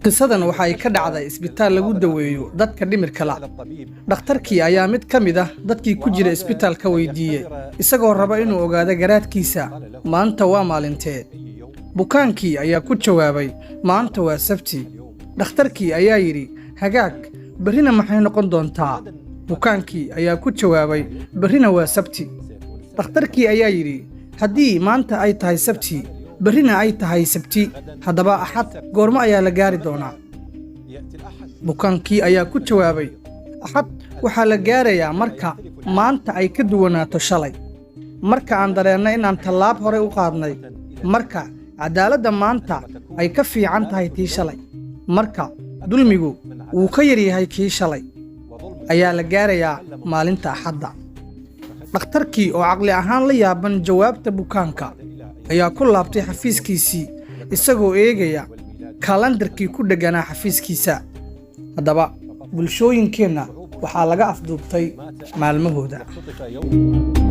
Qisadan waxa ay ka dhacday isbitaal lagu daweeyo dadka dhimirka la. Dhakhtarkii ayaa mid ka mid ah dadkii ku jira isbitaalka weydiiyey, isagoo raba inuu ogaado garaadkiisa, "Maanta waa maalintee?" Bukaankii ayaa ku jawaabay, "Maanta waa Sabti." Dhakhtarkii ayaa yidhi, "Hagaag, berrina maxay noqon doontaa?" Bukaankii ayaa ku jawaabay, "Berrina waa Sabti." Dhakhtarkii ayaa yidhi, "Haddii maanta ay tahay Sabti, berrina ay tahay Sabti, haddaba Axad goormo ayaa la gaari doonaa?" Bukaankii ayaa ku jawaabay, "Axad waxaa la gaarayaa marka maanta ay ka duwanaato shalay, marka aan dareenno inaan tallaab horey u qaadnay, marka caddaaladda maanta ay ka fiican tahay tii shalay, marka dulmigu wuu ka yar yahay kii shalay ayaa la gaarayaa maalinta Axadda." Dhakhtarkii oo caqli ahaan la yaaban jawaabta bukaanka ayaa ku laabtay xafiiskiisii, isagoo eegaya kalandarkii ku dhegganaa xafiiskiisa. Haddaba bulshooyinkeenna waxaa laga afduubtay maalmahooda. اختطف يوم.